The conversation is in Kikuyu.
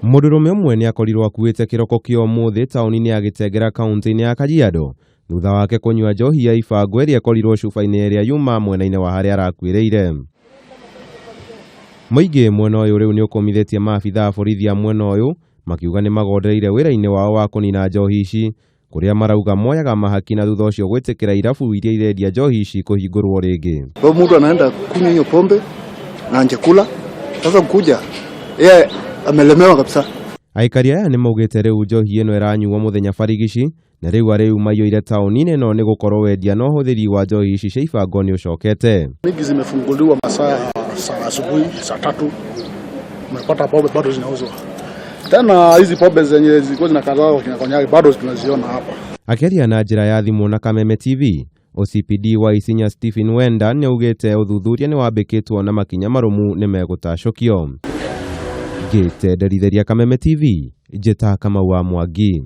Mũndũrũme ũmwe nĩ akorirwo akuĩte kĩroko kĩa ũmũthĩ taũni-inĩ ya Gĩtengera kaunti-inĩ ya Kajiado thutha wake kũnyua njohi ya ibango ĩrĩa ĩkorirwo cuba-inĩ ĩrĩa yuma mwena-inĩ wa harĩa arakuĩrĩire. Mũingĩ mwena ũyũ rĩu nĩ ũkũmithĩtie maabitha a borithi a mwena ũyũ makiuga nĩ magondereire wĩra-inĩ wao wa kũnina njohi ici kũrĩa marauga moyaga mahaki na thutha ũcio gwĩtĩkĩra irabu iria irendia njohi ici kũhingũrwo rĩngĩ. Kwa mtu anaenda kunywa hiyo pombe na anjekula sasa, kuja yeye amelemewa kabisa. Aikari aya nĩ maugĩte rĩu njohi ĩno ĩranyuo mũthenya barigici na rĩu arĩu maiyũire taũni-inĩ ĩno nĩ gũkorwo wendia na ũhũthĩri wa njohi ici cia ibango nĩ ũcokete. Mingi zimefunguliwa masaa ya saa asubuhi saa 3, umepata pombe bado zinauzwa. Tena hizi pombe zenye zilikuwa zinakatazwa kina Konyagi bado tunaziona hapa. Akĩaria na njĩra ya thimũ na Kameme TV, OCPD wa Isinya Stephen Wenda nĩ augĩte ũthuthuria nĩ wambĩkĩtwo na makinya marũmu nĩ megũtacũkio. Ngĩtenderithĩria Kameme TV, njĩta Kamau wa Mwangi.